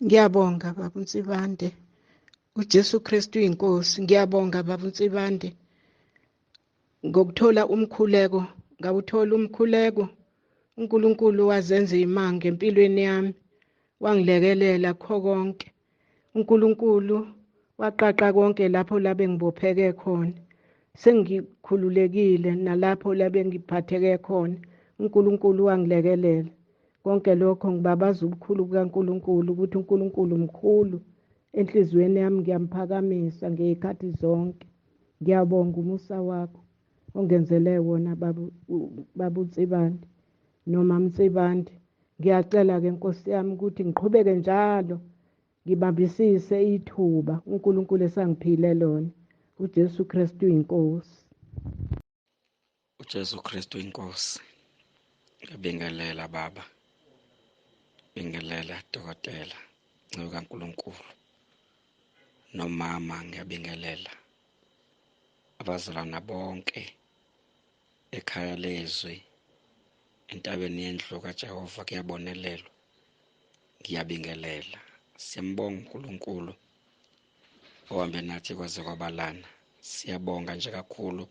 Ngiyabonga baba uNsibande. UJesu Kristu inkosi. Ngiyabonga baba uNsibande ngokuthola umkhuleko. Ngawuthola umkhuleko, uNkulunkulu wazenza imanga empilweni yami, wangilekelela kho konke. uNkulunkulu waqaqa konke lapho la bengibopheke khona, sengikhululekile nalapho la bengiphatheke khona. uNkulunkulu wangilekelela konke lokho. Ngibabaza ubukhulu bukaNkulunkulu, ukuthi uNkulunkulu mkhulu enhliziyweni yami. Ngiyamphakamisa ngey'khathi zonke. Ngiyabonga umusa wakho ongenzele wona baba uNsibande noma Mnsibande. Ngiyacela-ke Nkosi yami ukuthi ngiqhubeke njalo ngibambisise ithuba uNkulunkulu esangiphile lona. uJesu Kristu inkosi. UJesu Kristu inkosi. Ngiyabingelela baba, bingelela dokotela, nceku kaNkulunkulu, nomama, ngiyabingelela abazalwana bonke ekhaya lezwi, entabeni yendlu kaJehova kuyabonelelwa. Ngiyabingelela, siyambonga uNkulunkulu ohambe nathi kwaze kwabalana. Siyabonga nje kakhulu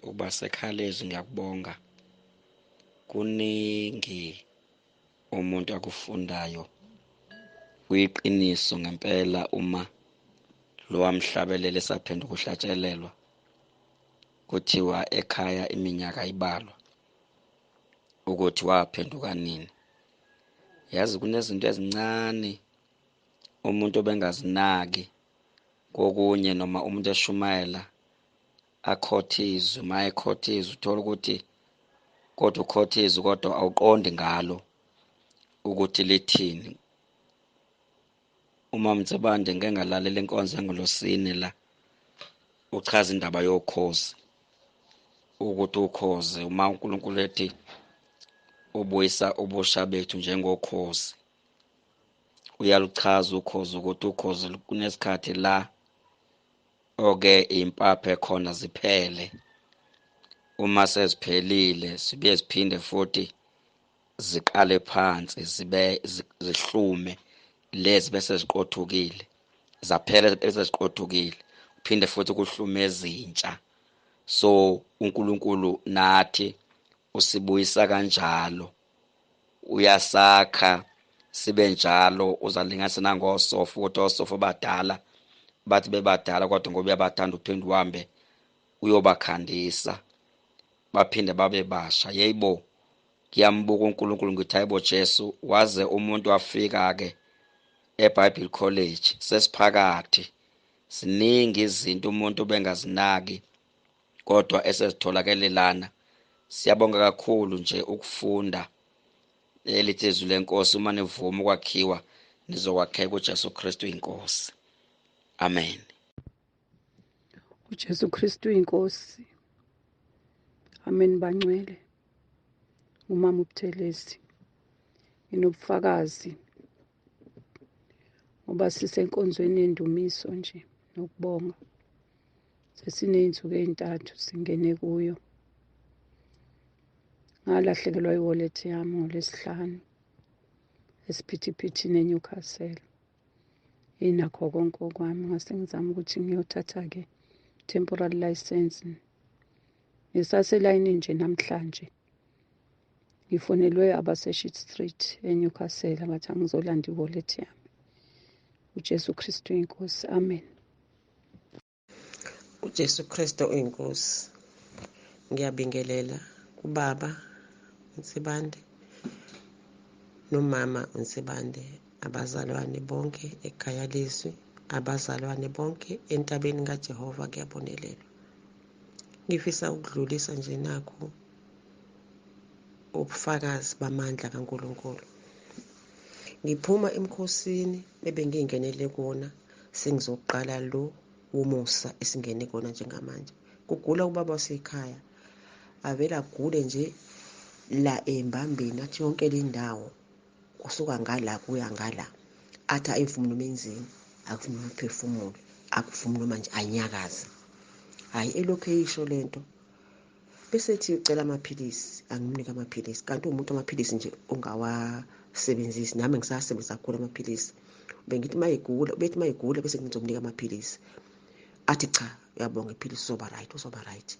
ukuba sekhaya lezwi. Ngiyakubonga, kuningi umuntu akufundayo, kuyiqiniso ngempela uma lo wamhlabelele esaphenduka uhlatshelelwa, kuthiwa ekhaya iminyaka ibalwa ukuthi waphenduka nini. Yazi kunezinto ezincane umuntu obengazinaki kokunye, noma umuntu eshumayela akhothe izwi, uma ekhothe izwi uthola ukuthi kodwa ukhothe izwi kodwa awuqondi ngalo ukuthi lithini. Uma Mtsebande ngeke ngalalela inkonzo engolosine la, uchaza indaba yokhozi, ukuthi ukhozi uma uNkulunkulu ethi ubuyisa ubusha bethu njengokhozi, uyaluchaza ukhozi ukuthi ukhozi kunesikhathi la oke impaphe khona ziphele, uma seziphelile sibuye ziphinde futhi ziqale phansi, zibe zihlume lezi bese ziqothukile, zaphela bese ziqothukile, kuphinde futhi kuhlume ezintsha. So uNkulunkulu nathi usibuyisa kanjalo, uyasakha sibe njalo. Uzalinganisa nangosofa, ukuthi osofa abadala bathi bebadala kodwa ngoba uyabathanda uphinde uhambe uyobakhandisa baphinde babe basha. Yeyibo, ngiyambuka uNkulunkulu ngithi hayibo Jesu, waze umuntu wafika-ke eBible College sesiphakathi. Ziningi izinto umuntu bengazinaki kodwa esezitholakele lana. Siyabonga kakhulu nje ukufunda elithi izwi lenkosi, uma nivuma ukwakhiwa nizokwakheka uJesu Kristu inkosi. Amen. uJesu Kristu inkosi. Amen bangcwele. Umama uButhelezi, nginobufakazi ngoba sisenkonzweni yendumiso nje nokubonga. Sesiney'nsuku ey'ntathu singene kuyo. Ngalahlekelwa i-wallet yami ngoLwesihlanu esiphithiphithini eNewcastle. Inakho konke okwami, ngase ngizama ukuthi ngiyothatha-ke temporary license. Ngisaselayinini nje namhlanje, ngifonelwe abase-Sheet Street eNewcastle, bathi angizolanda i-wallet yami. uJesu Kristu inkosi. Amen. uJesu Kristu uyinkosi. Ngiyabingelela kubaba uNsibande nomama uNsibande, abazalwane bonke ekhaya lezwi, abazalwane bonke entabeni kaJehova kuyabonelelwa. Ngifisa ukudlulisa nje nakhu ubufakazi bamandla kaNkulunkulu. Ngiphuma emkhosini ebengingenele kuwona, sengizoqala lo womusa esingene kuwona njengamanje. Kugula ubaba wasekhaya, avele agule nje la embambeni, athi yonke le ndawo kusuka ngala kuya ngala, athi ayivumi noma enzeni, akuvumi noma uphefumule, akuvumi noma nje anyakaze. Hhayi, elokhu eyisho lento, bese ethi ucela amaphilisi, angimnike amaphilisi, kanti uwumuntu amaphilisi nje ngisasebenzisi, nami ngisasebenzisa kakhulu amaphilisi. Bengithi mayegula, bethi mayegula bese ngizomnika amaphilisi, athi cha uyabonga iphilisi uzoba right, uzoba right.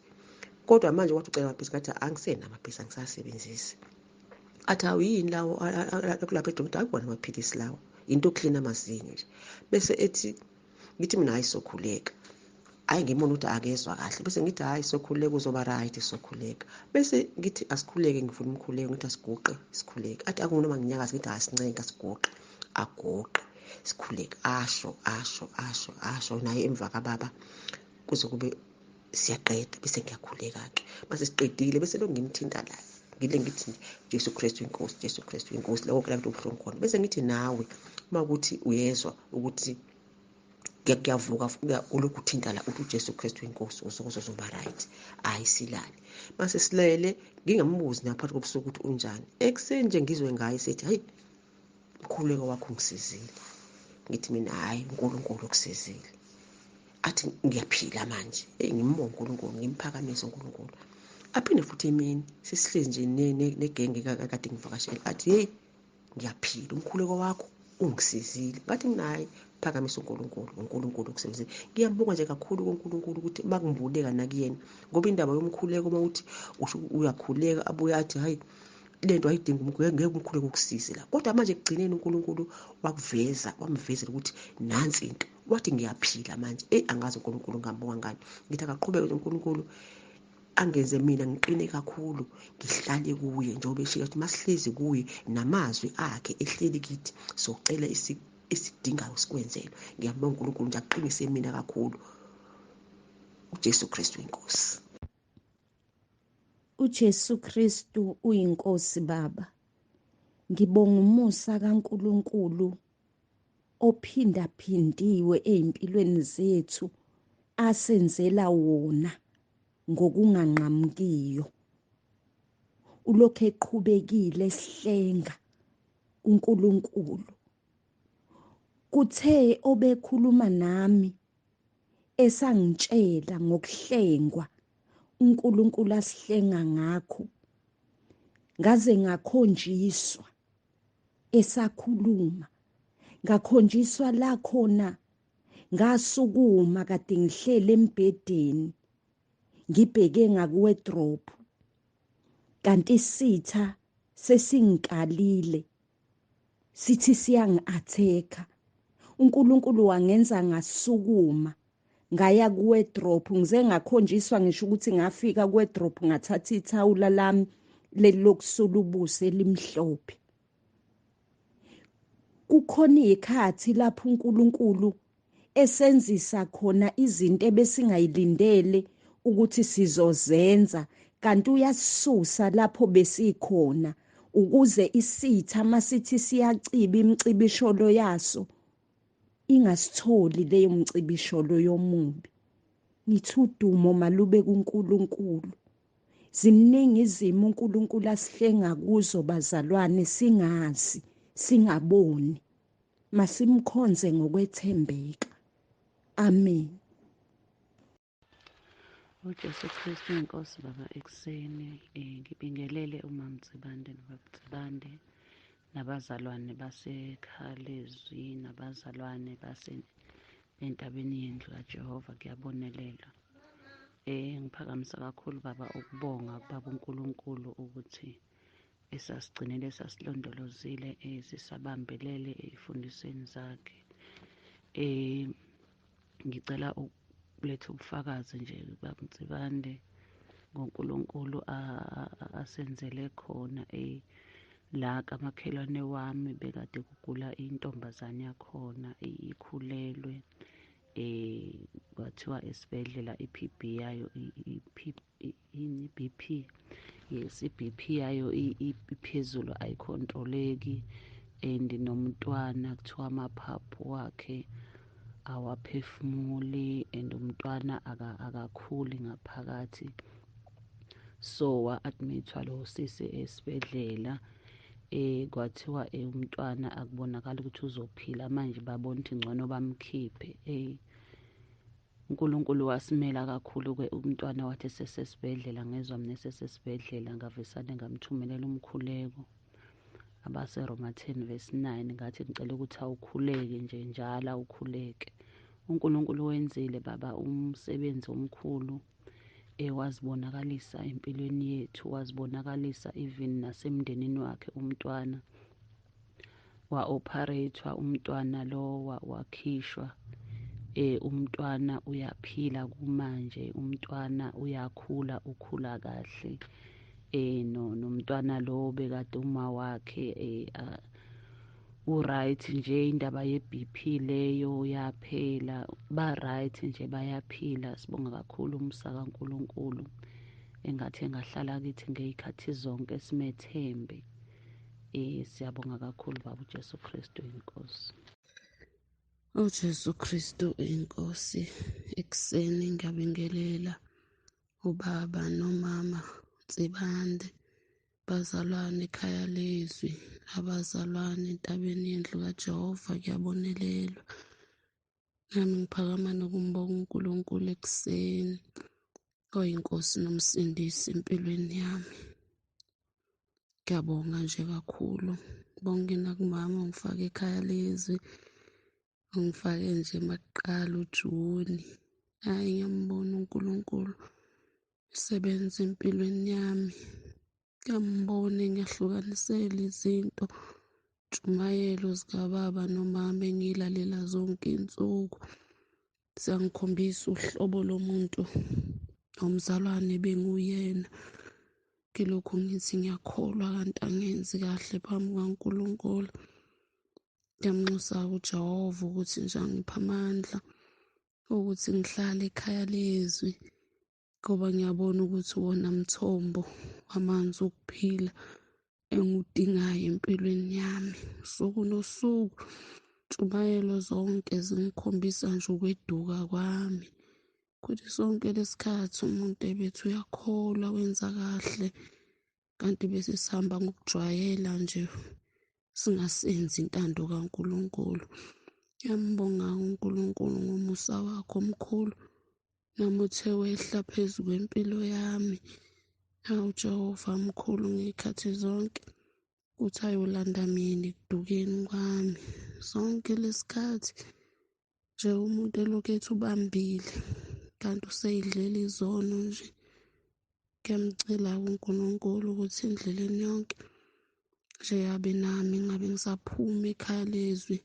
Kodwa manje wathi ucela amaphilisi, ngathi angisena amaphilisi, angisasebenzisi. Athi awu yini lawo kulapha edokotela, akuwona amaphilisi lawo, into oklina amazinyo nje. Bese ethi ngithi mina hayi sokhuleka, hayi ngibona ukuthi akezwa kahle, bese ngithi hayi sokhuleka uzoba right, sokhuleka. Bese ngithi asikhuleke, ngifuna umkhuleko, ngithi asiguqe sikhuleke. Athi akunoma nginyakaza, ngithi asincenga asiguqe, aguqe sikhuleke, asho asho asho asho naye emva kababa kuze kube siyaqeda. Bese ngiyakhuleka-ke, mase siqedile bese lo ngimthinta la, ngile ngithi Jesu Kristu inkosi, Jesu Kristu inkosi, lokho la kubuhlungu khona. Bese ngithi nawe uma ukuthi uyezwa ukuthi kuyavuka ulokhu uthinta la uthi uJesu Kristu inkosi, uzoba right. Hayi silale, mase silele ngingambuzi naphakathi kobusuku ukuthi unjani. Ekuseni nje ngizwe ngaye sethi hayi umkhuleko wakho ungisizile. Ngithi mina hayi uNkulunkulu ukusizile. Athi ngiyaphila manje, hey ngimbonga uNkulunkulu, ngimphakamise uNkulunkulu. Aphinde futhi emini sesihlezi nje negenge kade ngivakashela, athi hey ngiyaphila, umkhuleko wakho ungisizile. Ngathi mina hayi phakamisa uNkulunkulu, uNkulunkulu ukusebenzile. Ngiyambonga nje kakhulu kuNkulunkulu ukuthi makumbuleka nakuyena, ngoba indaba yomkhuleko uma uthi uyakhuleka abuye athi hayi lento ayidingi umkhuleko, ngeke umkhuleko ukusize la. Kodwa manje ekugcineni uNkulunkulu wakuveza, wamvezela ukuthi nansi into, wathi ngiyaphila manje. Ey angazi uNkulunkulu ngambonga ngani. Ngithi akaqhubeke uNkulunkulu angenze mina ngiqine kakhulu, ngihlale kuye njengoba eshilo ukuthi masihlezi kuye namazwi akhe ehleli kithi, socela esidingayo sikwenzelwe. Ngiyabonga uNkulunkulu nje aqinise mina kakhulu. uJesu Kristu inkosi. uJesu Kristu uyinkosi Baba. Ngibonga umusa kaNkulunkulu ophindaphindiwe ezimpilweni zethu asenzela wona ngokunganqamukiyo. Ulokhu eqhubekile esihlenga uNkulunkulu. Kuthe obekhuluma nami esangitshela ngokuhlengwa uNkulunkulu asihlenga ngakho, ngaze ngakhonjiswa esakhuluma, ngakhonjiswa la khona, ngasukuma kade ngihlele embhedeni ngibheke ngakuwardrobe, kanti isitha sesingikalile sithi siyangi-attack-a. uNkulunkulu wangenza ngasukuma ngaya kuwardrobe, ngize ngakhonjiswa ngisho ukuthi ngafika kuwardrobe ngathatha ithawula lami leli lokusula ubuso elimhlophe. Kukhona izikhathi lapho uNkulunkulu esenzisa khona izinto ebesingayilindele ukuthi sizozenza, kanti uyasisusa lapho besikhona ukuze isitha masithi siyaciba imicibisholo yaso ingasitholi leyo mcibisholo yomubi. Ngithi udumo malube kuNkulunkulu. Ziningi izimo uNkulunkulu asihlenga kuzo bazalwane, singazi singaboni. Masimkhonze ngokwethembeka. Amen. uJesu Kristu inkosi Baba ekuseni. Ngibingelele uMama Nsibande noBaba Nsibande nabazalwane baseKhalezwi nabazalwane base entabeni yendlu kaJehova, kuyabonelelwa. Ngiphakamisa kakhulu Baba ukubonga kubaba uNkulunkulu ukuthi esasigcinile sasilondolozile, sisabambelele ey'fundisweni zakhe. Ngicela ukuletha ubufakazi nje Baba Nsibande ngoNkulunkulu asenzele khona. La kamakhelwane wami bekade kugula intombazane yakhona, ikhulelwe, kwathiwa esibhedlela i-PB yayo i-BP, yes, i-BP yayo iphezulu, ayikhontroleki, and nomntwana kuthiwa amaphaphu wakhe awaphefumuli, and umntwana akakhuli ngaphakathi. So wa-admithwa lo sisi esibhedlela, kwathiwa umntwana akubonakala ukuthi uzophila, manje babona ukuthi ngcono bamkhiphe. uNkulunkulu wasimela kakhulu-ke umntwana, wathi esesesibhedlela, ngezwa mina esesesibhedlela, ngavesane ngamthumelela umkhuleko. abaseRoma 10 verse 9. Ngathi ngicela ukuthi awukhuleke nje njalo, awukhuleke. uNkulunkulu wenzile baba umsebenzi omkhulu, wazibonakalisa empilweni yethu, wazibonakalisa even nasemndenini wakhe. Umntwana wa-operate-wa, umntwana lo wakhishwa, umntwana uyaphila kumanje, umntwana uyakhula, ukhula kahle. Nomntwana lo bekade uma wakhe u-right nje, indaba ye-BP leyo yaphela, ba-right nje, bayaphila. Sibonga kakhulu umusa kaNkulunkulu, engathi engahlala kithi ngey'khathi zonke, simethembe. Siyabonga kakhulu baba. uJesu Kristu inkosi. UJesu Kristu inkosi. Ekuseni ngiyabingelela ubaba nomama Nsibande, bazalwane ekhaya lezwi, abazalwane entabeni yendlu kaJehova, kuyabonelelwa. Nami ngiphakama nokumbonga uNkulunkulu ekuseni, oyinkosi nomsindisi empilweni yami. Ngiyabonga nje kakhulu, ngibonge nakumama ongifake ekhaya lezwi, ungifake nje makuqala uJuni. Hhayi, ngiyambona uNkulunkulu esebenza empilweni yami, ngiyambona ngiyahlukanisela izinto, intshumayelo zikababa nomama engiyilalela zonke iy'nsuku ziyangikhombisa uhlobo lomuntu nomzalwane benguyena. Ngilokhu ngithi ngiyakholwa kanti angenzi kahle phambi kukaNkulunkulu. Ngiyamnxusa-ke uJehova ukuthi nje angiphe amandla ukuthi ngihlale ekhaya lezwi, ngoba ngiyabona ukuthi uwona mthombo wamanzi okuphila engiwudingayo empilweni yami usuku nosuku. Intshumayelo zonke zingikhombisa nje ukweduka kwami, kuthi sonke lesikhathi umuntu ebethi uyakholwa wenza kahle, kanti bese sihamba ngokujwayela nje, singasenzi intando kaNkulunkulu. Ngiyambonga uNkulunkulu ngomusa wakhe omkhulu nami uthe wehla phezu kwempilo yami. Hawu Jehova mkhulu ngey'khathi zonke, uthi ayolanda mina ekudukeni kwami. Sonke lesikhathi nje umuntu elokhu ethi ubambile, kanti useyidlela izono nje. Ngiyamcela uNkulunkulu ukuthi endleleni yonke nje abe nami, ngabe ngisaphuma ekhaya lezwi,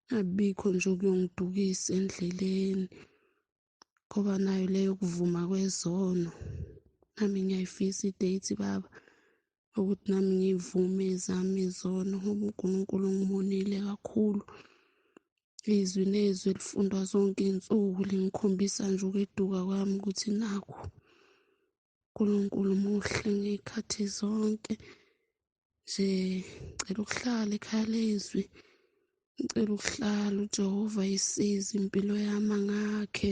ngabikho nje ukuyongidukisa endleleni, ngoba nayo leyo kuvuma kwezono. Nami ngiyayifisa i-date baba, ukuthi nami ngivume ezami izono, ngoba uNkulunkulu ngimonile kakhulu. Izwi nezwi elifundwa zonke iy'nsuku lingikhombisa nje ukweduka kwami ukuthi nakhu uNkulunkulu muhle ngey'khathi zonke. Nje ngicela ukuhlala ekhaya lezwi, ngicela ukuhlala uJehova ayisize impilo yami, angakhe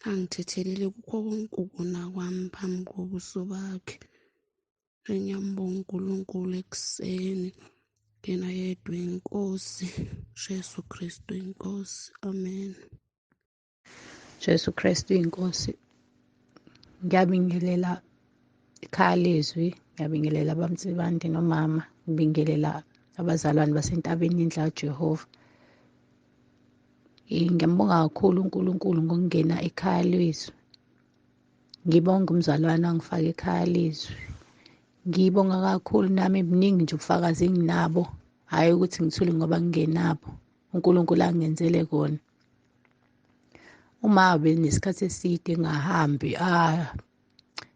angithethelele kukho konke ukona kwami phambi kobuso bakhe. Ngiyambonga uNkulunkulu ekuseni, yena yedwa inkosi, Jesu Kristu inkosi. Amen. Jesu Kristu inkosi. Ngiyabingelela ekhaya lezwi, ngiyabingelela abamtsibande nomama, ngibingelela abazalwane basentabeni indlu kaJehova. Ngiyambonga kakhulu uNkulunkulu ngokungena ekhaya lezwi. Ngibonga umzalwane angifake ekhaya lezwi. Ngibonga kakhulu nami, buningi nje ubufakazi enginabo, hhayi ukuthi ngithule ngoba ngingenabo. uNkulunkulu angenzele kona. Uma benesikhathi eside engahambi,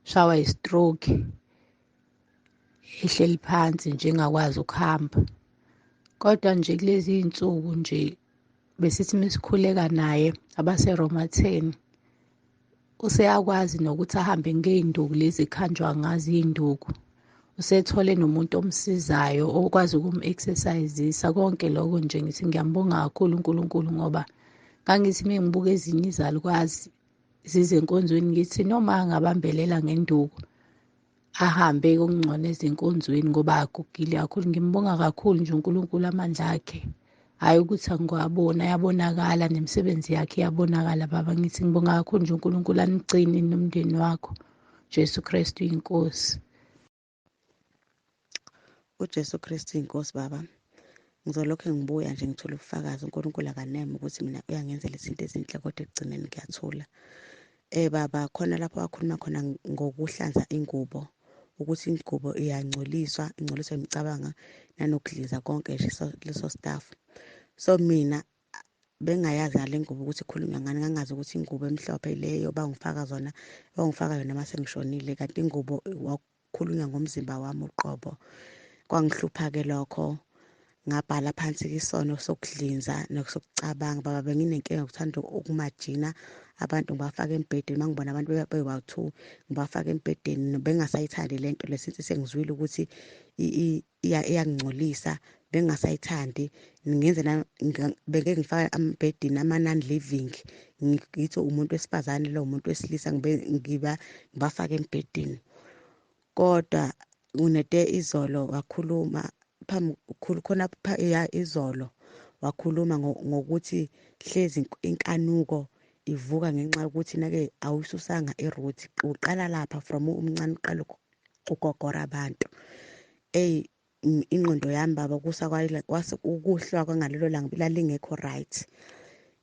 shawa i-stroke, ehleli phansi nje engakwazi ukuhamba. Kodwa nje kulezi iy'nsuku nje besithi mesikhuleka naye abaseRoma 10, useyakwazi nokuthi ahambe ngey'nduku lezi ekhanjwa ngazo iy'nduku. Usethole nomuntu omsizayo okwazi ukum-exercise-isa konke lokho. Nje ngithi ngiyambonga kakhulu uNkulunkulu, ngoba ngangithi uma ngibuka ezinye izalukwazi zize enkonzweni, ngithi noma angabambelela ngenduku ahambe okungcono ezinkonzweni, ngoba agugile kakhulu. Ngimbonga kakhulu nje uNkulunkulu, amandla akhe, hhayi ukuthi angiwaboni, ayabonakala, nemisebenzi yakhe iyabonakala baba. Ngithi ngibonga kakhulu nje uNkulunkulu anigcine nomndeni wakho. Jesu Kristu inkosi. UJesu Kristu inkosi baba. Ngizolokhu ngibuya nje ngithola ubufakazi uNkulunkulu akaneme ukuthi mina uyangenzela izinto ezinhle kodwa ekugcineni ngiyathula. Baba khona lapho wakhuluma khona ngokuhlanza ingubo ukuthi ingubo iyangcoliswa, ingcoliswa imicabango nanokudliza konke nje leso stuff. So mina bengayazi ngale ngubo ukuthi ikhulunywa ngani, ngangazi ukuthi ingubo emhlophe leyo bangifaka zona, bangifaka yona mase ngishonile, kanti ingubo wakhulunywa ngomzimba wami uqobo. Kwangihlupha-ke lokho, ngabhala phansi isono sokudlinza nosokucabanga. Baba benginenkinga yokuthanda ukumajina abantu, ngibafaka embhedeni. Uma ngibona abantu bebawu-two ngibafaka embhedeni, bengasayithandi le nto le since sengizwile ukuthi iyangingcolisa, bengingasayithandi. Ngenze beke ngifaka embhedeni ama-non-living, ngithi umuntu wesifazane lo umuntu wesilisa, ngibafake embhedeni. Kodwa unede izolo wakhuluma phambi khona ya izolo wakhuluma ngokuthi hlezi inkanuko ivuka ngenxa yokuthi nake awuyisusanga i-root, uqala lapha from umncane uqala ukugogora abantu. Eyi ingqondo yami baba kusa ukuhlwa kwangalelo langa lalingekho right.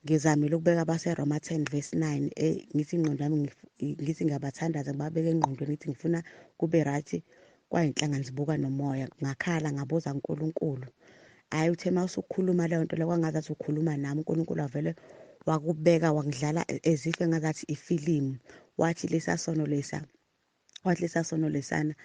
Ngizamile ukubeka abaseRoma 10 verse 9, ngithi ingqondo yami ngithi ngiyabathandaza ngibabeke engqondweni ngithi ngifuna kube right. Kwayinhlanga zibuka nomoya, ngakhala ngabuza uNkulunkulu. Hhayi uthe uma usukhuluma leyo nto leyo kwangazathi ukhuluma nami, uNkulunkulu wavele wakubeka wangidlala as if engazathi ifilimu. Wathi lesa sono lesa, wathi lesa sono lesana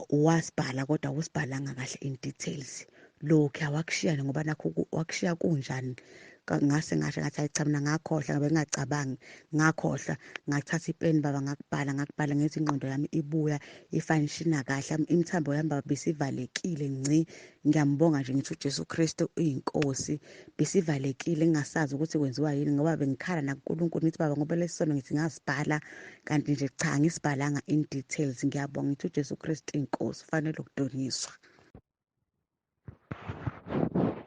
wasibhala kodwa awusibhalanga kahle in details. Lokhu awakushiya ngoba nakho wakushiya kunjani. Ngase ngasho ngathi hayi cha mina ngakhohlwa, bengingacabangi, ngakhohlwa. Ngathatha ipeni baba ngakubhala ngenza ingqondo yami ibuya ifanishina kahle, imithambo yami baba besivalekile ngci. Ngiyambonga nje ngithi uJesu Kristu uyinkosi, besivalekile ngingasazi ukuthi kwenziwa yini ngoba bengikhala nakuNkulunkulu ngithi baba ngoba lesi sono ngithi ngasibhala kanti nje cha angisibhalanga in details. Ngiyabonga ngithi uJesu Kristu uyinkosi, ufanele ukudunyiswa.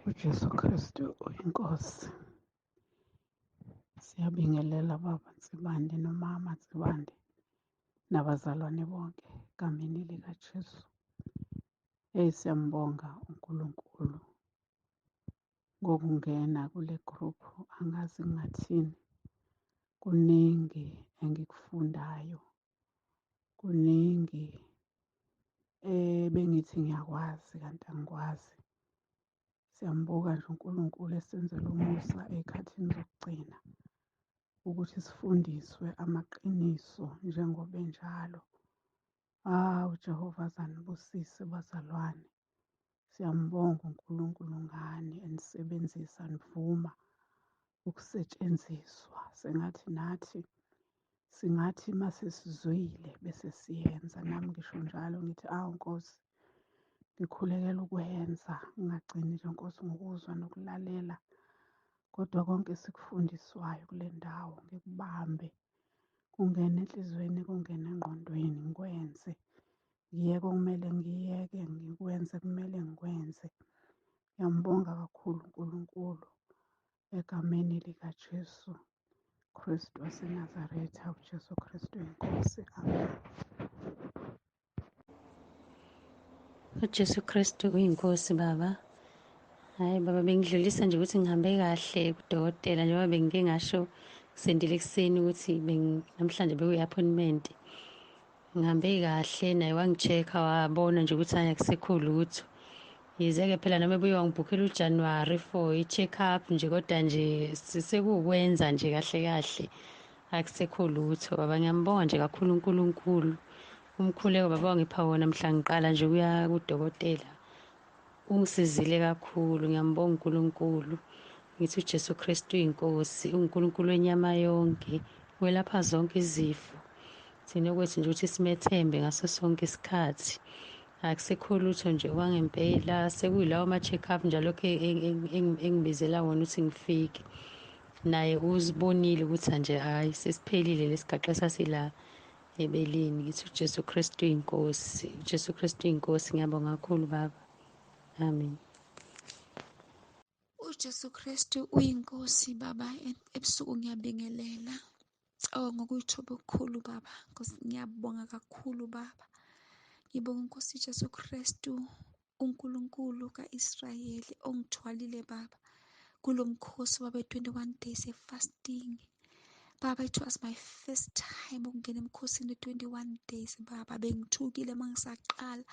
uJesu Kristu uyinkosi. Siyabingelela baba Nsibande nomama Nsibande nabazalwane bonke egameni likaJesu. Hey, siyambonga uNkulunkulu ngokungena kule group, angazi ngingathini. Kuningi engikufundayo, kuningi bengithi ngiyakwazi kanti angikwazi. Siyambuka nje uNkulunkulu esenzela umusa ey'khathini zokugcina ukuthi sifundiswe amaqiniso njengoba enjalo. UJehova azanibusise bazalwane. Siyambonga uNkulunkulu ngani enisebenzisa nivuma ukusetshenziswa. Sengathi nathi singathi mase sizwile bese siyenza. Nami ngisho njalo ngithi awu Nkosi, ngikhulekela ukwenza, ngingagcini nje Nkosi ngokuzwa nokulalela, kodwa konke esikufundiswayo kule ndawo ngikubambe, kungene enhliziyweni, kungene engqondweni, ngikwenze. Ngiyeke okumele ngiyeke, ngikwenze kumele ngikwenze. Ngiyambonga kakhulu uNkulunkulu egameni likaJesu Kristu waseNazaretha, uJesu Kristu inkosi. Amen. uJesu Kristu uyinkosi baba. Hayi baba, bengidlulisa nje ukuthi ngihambe kahle kudokotela njengoba bengike ngasho kusendile ekuseni ukuthi namhlanje bekuyi-appointment. Ngihambe kahle naye wangi-check-a wabona nje ukuthi hhayi akusekho lutho. Yize-ke phela noma ebuye wangibhukhela uJanuwari for i-check-up nje, kodwa nje sekuwukwenza nje kahle kahle akusekho lutho baba. Ngiyambonga nje kakhulu uNkulunkulu. Umkhuleko baba wangipha wona mhla ngiqala nje ukuya kudokotela, ungisizile kakhulu. Ngiyambonga uNkulunkulu. Ngithi uJesu Kristu uyinkosi, uNkulunkulu wenyama yonke, welapha zonke izifo. Thina kwethu nje ukuthi simethembe ngaso sonke isikhathi. Akusekho lutho nje okwangempela, sekuyilawo ama-check-up nje alokhu engibizela wona ukuthi ngifike. Naye uzibonile ukuthi nje hhayi sesiphelile lesigaxa esasila ebeleni. Ngithi uJesu Kristu uyinkosi, uJesu Kristu uyinkosi. Ngiyabonga kakhulu baba. Amen. uJesu Kristu uyinkosi baba. Ebusuku ngiyabingelela. Oh, ngokuyithoba okukhulu baba. Nkosi, ngiyabonga kakhulu baba. Ngibonga inkosi Jesu Kristu. uNkulunkulu ka-Israyeli ongithwalile baba kulo mkhosi baba 21 days e-fasting. Baba, it was my first time ukungena emkhosini 21 days baba. Bengithukile uma ngisaqala,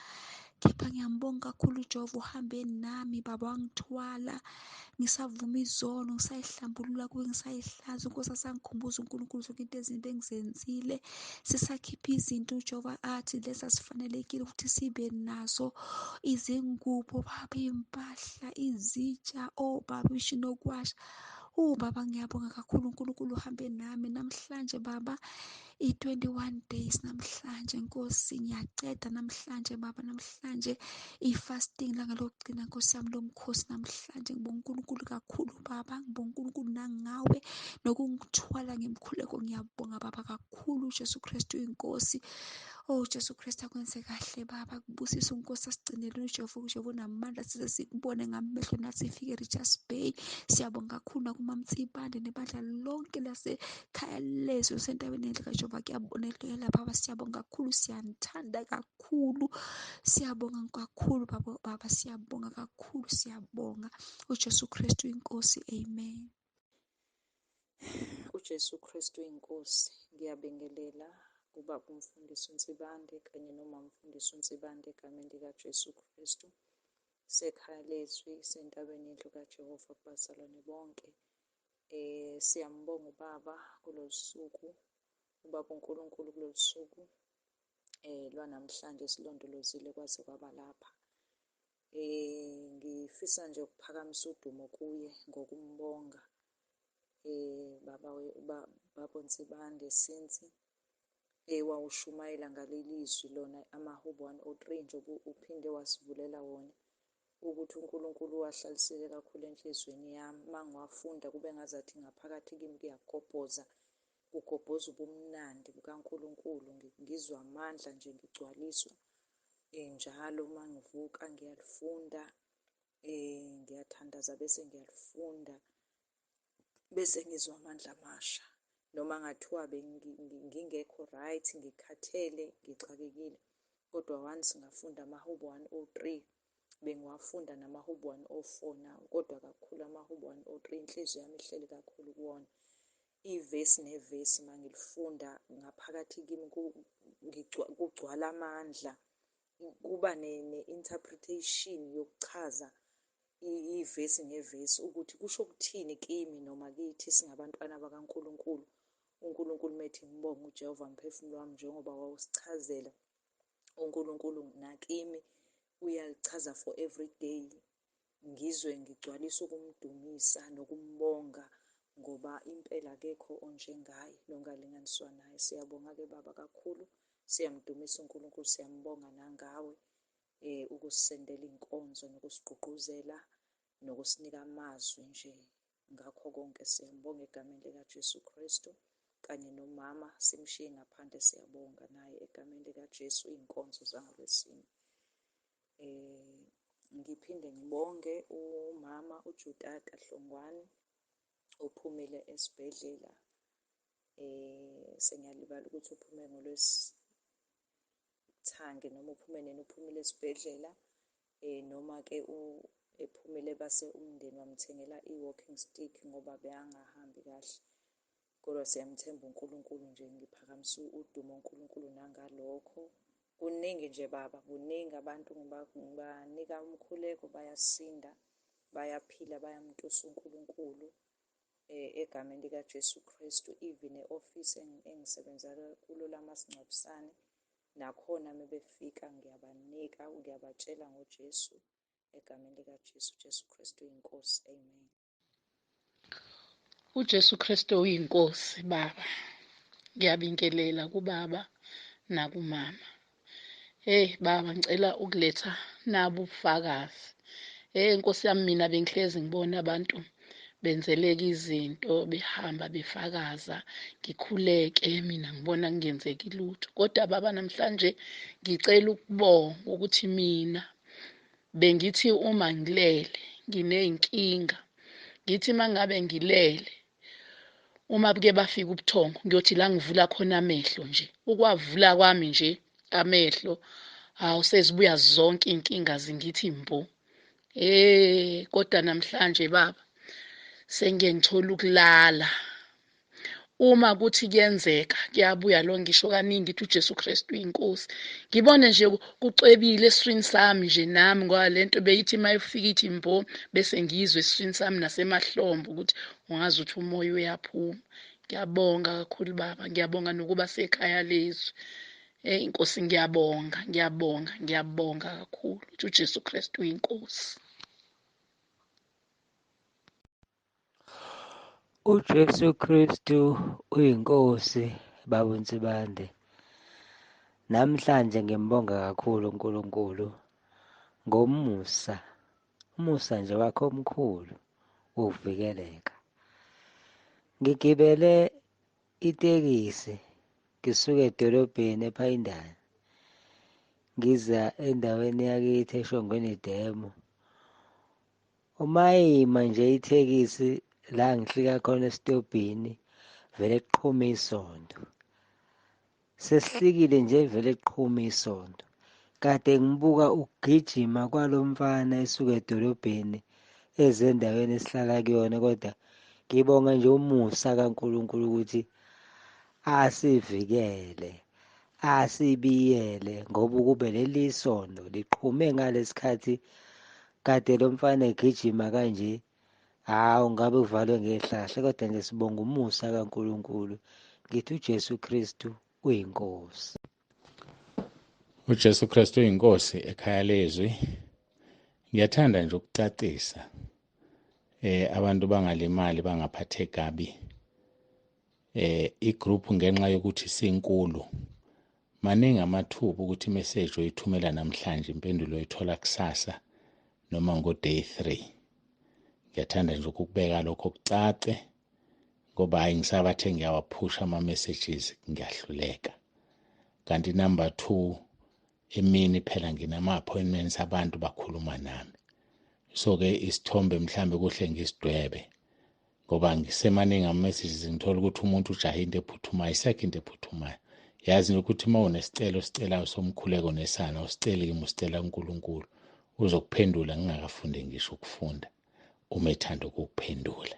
kepha ngiyambonga kakhulu uJehova uhambe nami baba, wangithwala ngisavuma izono, ngisayihlambulula kuye, ngisayihlaza. UNkosi asangikhumbuza uNkulunkulu zonke into ezimbi engizenzile, sisakhipha izinto uJehova athi lezi asifanelekile ukuthi sibe nazo, izingubo baba, iy'mpahla, izitsha, obaba, imishini yokuwasha. Oh baba, ngiyabonga kakhulu uNkulunkulu uhambe nami namhlanje baba, i-21 days namhlanje Nkosi, ngiyaceda namhlanje baba, namhlanje i-fasting langa lokugcina Nkosi yami lomkhosi namhlanje. Ngibonga uNkulunkulu kakhulu baba, ngibonga uNkulunkulu nangawe nokungithwala ngemkhuleko. Ngiyabonga baba kakhulu, uJesu Kristu inkosi. Oh Jesu Kristu akwenze kahle baba, kubusise uNkosi, asigcinele uJehova, uJehova unamandla size sikubone ngamehlo nathi sifike eRichards Bay. Siyabonga kakhulu nakuMaMtsibande nebandla lonke lasekhaya lezwe sentabeni enhle kaJehova, kuyabonelela baba. Siyabonga kakhulu, siyanithanda kakhulu, siyabonga kakhulu baba, baba siyabonga kakhulu, siyabonga uJesu Kristu inkosi. Amen. UJesu Kristu inkosi. Ngiyabingelela kubaba umfundisi uNsibande kanye nomama umfundisi uNsibande egameni likaJesu Kristu. Sekhaya lezwi sentabeni yendlu kaJehova kubazalwane bonke. Siyambonga ubaba kulolu suku, ubaba uNkulunkulu kulolu suku lwanamhlanje silondolozile kwaze kwaba lapha. Ngifisa nje ukuphakamisa udumo kuye ngokumbonga baba baba uNsibande since wawushumayela ngaleli zwi lona amaHubo 103 nje uphinde wasivulela wona ukuthi uNkulunkulu wahlalisile kakhulu enhliziyweni yami. Uma ngiwafunda kube ngazathi ngaphakathi kimi kuyagobhoza, kugobhoza ubumnandi bukaNkulunkulu, ngizwa amandla nje, ngigcwaliswa njalo uma ngivuka ngiyalifunda, ngiyathandaza bese ngiyalifunda, bese ngizwa amandla amasha. Noma ngathiwa ngingekho right, ngikhathele, ngixakekile, kodwa once ngafunda amaHubo 103, bengiwafunda namaHubo 104 nawo, kodwa kakhulu amaHubo 103 inhliziyo yami ihleli kakhulu kuwona. Ivesi nevesi mangilifunda ngaphakathi kimi kugcwala amandla, kuba ne-interpretation yokuchaza ivesi ngevesi ukuthi kusho ukuthini kimi noma kithi singabantwana bakaNkulunkulu. uNkulunkulu methi ngibonge uJehova mphefumulo wami njengoba wawusichazela uNkulunkulu nakimi uyalichaza for every day, ngizwe ngigcwalisa ukumdumisa nokumbonga ngoba impela akekho onjengaye nongalinganiswa naye. Siyabonga-ke baba kakhulu, siyamdumisa uNkulunkulu, siyambonga nangawe ukusisendela inkonzo nokusigqugquzela nokusinika amazwi nje ngakho konke. Siyambonga egameni likaJesu Kristu kanye nomama simshiye ngaphandle, siyabonga naye egameni likaJesu iy'nkonzo zangoLwesine. Ngiphinde ngibonge umama uJudada Hlongwane ophumile esibhedlela. Sengiyalibala ukuthi uphume ngolwesithange noma uphume nini, uphumile esibhedlela noma ke ephumile base umndeni wamthengela i-walking stick ngoba beyangahambi kahle. Kodwa siyamthemba uNkulunkulu nje, ngiphakamisa udumo uNkulunkulu nangalokho. Kuningi nje baba, kuningi abantu ngibanika umkhuleko bayasinda, bayaphila, bayamtusa uNkulunkulu egameni likaJesu Kristu. Even e-office engisebenza kulo lamasingcwabisane, nakhona mebefika ngiyabanika, ngiyabatshela ngoJesu egameni likaJesu. Jesu Kristu uyinkosi. Amen. UJesu Kristu uyinkosi baba. Ngiyabingelela kubaba nakumama. Hey baba, ngicela ukuletha nabu ubufakazi. Hey Nkosi yami, mina bengihlezi ngibona abantu benzeleka izinto, behamba befakaza, ngikhuleke mina ngibona kungenzeki lutho. Kodwa baba namhlanje ngicela ukubonga ukuthi mina bengithi uma ngilele nginey'nkinga, ngithi uma ngabe ngilele uma buke bafika ubuthongo ngiyothi la ngivula khona amehlo nje, ukwavula kwami nje amehlo, Hawu, sezibuya zonke iy'nkinga zingithi mbo. Kodwa namhlanje baba sengike ngithola ukulala. Uma kuthi kuyenzeka kuyabuya lo, ngisho kaningi ngithi uJesu Kristu uyinkosi, ngibone nje kucwebile esiswini sami nje nami, ngoba lento beyithi uma ifika ithi mbo bese ngiyizwe esiswini sami nasemahlombe ukuthi ungazi ukuthi umoya uyaphuma. Ngiyabonga kakhulu baba, ngiyabonga nokuba sekhaya lezwi. Inkosi, ngiyabonga, ngiyabonga, ngiyabonga kakhulu ukuthi uJesu Kristu uyinkosi. UJesu Kristu uyinkosi, Baba uNsibande. Namhlanje ngimbonga kakhulu uNkulunkulu ngomusa, umusa nje wakhe omkhulu wokuvikeleka. Ngigibele itekisi ngisuka edolobheni ePhayindane ngiza endaweni yakithi eShongweni Demo. Uma ima nje itekisi la ngihlika khona esitobhini, vele kuqhume isondo. Sesihlikile nje, vele kuqhume isondo. Kade ngibuka ukugijima kwalo mfana esuka edolobheni eze endaweni esihlala kuyona, kodwa ngibonga nje umusa kaNkulunkulu ukuthi asivikele, asibiyele, ngoba ukube leli sondo liqhume ngalesikhathi kade lo mfana egijima kanje, hawu, ngabe kuvalwe ngehlahla. Kodwa nje sibonga umusa kaNkulunkulu, ngithi uJesu Kristu uyinkosi. UJesu Kristu uyinkosi ekhaya lezwi. Ngiyathanda nje ukucacisa abantu bangalimali, bangaphatheki kabi. Igroup ngenxa yokuthi sinkulu, maningi amathuba ukuthi imessage oyithumela namhlanje impendulo oyithola kusasa noma ngo-day 3. Ngiyathanda nje ukukubeka lokho kucace, ngoba hayi ngisabathe ngiyawaphusha ama-messages, ngiyahluleka. Kanti number 2, emini phela nginama-appointments, abantu bakhuluma nami, so-ke isithombe mhlambe kuhle ngisidwebe, ngoba ngisemaningi ama-messages, ngithola ukuthi umuntu ujahe into ephuthumayo. Isekho into ephuthumayo, yazi nje ukuthi uma unesicelo osicelayo somkhuleko nesana, usiceli kimi, usicela uNkulunkulu, uzokuphendula ngingakafundi ngisho ukufunda, uma ethanda ukukuphendula.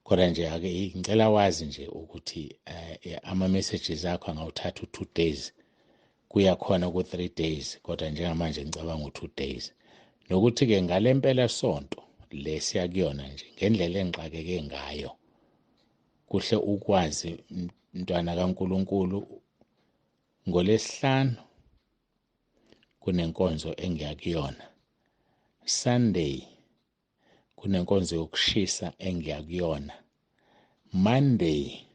Kodwa nje ake ngicela wazi nje ukuthi ama-messages akho angawuthatha u-2 days kuya khona ku-3 days, kodwa njengamanje ngicabanga u-2 days. Nokuthi-ke ngale mpela sonto le siya kuyona nje, ngendlela engixakeke ngayo, kuhle ukwazi mntwana kaNkulunkulu, ngolesihlanu kunenkonzo engiya kuyona, Sunday kunenkonzo yokushisa engiya kuyona, Monday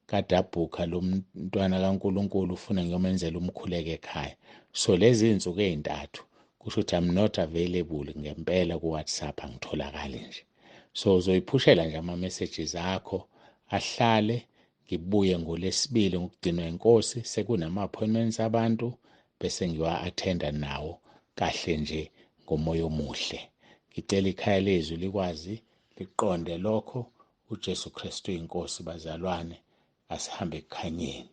kadabhuka lo mntwana kaNkulunkulu ufuna ngiyomenzela umkhuleko ekhaya. So lezi iy'nsuku ey'ntathu kusho ukuthi I'm not available ngempela ku-WhatsApp, angitholakali nje. So uzoyiphushela nje ama-messages akho ahlale, ngibuye ngolesibili ngokugcinwa inkosi, sekunama-appointments abantu bese ngiwa-attenda nawo kahle nje ngomoya omuhle. Ngicela ikhaya lezwi likwazi liqonde lokho. uJesu Kristu inkosi, bazalwane, asihambe ekukhanyeni.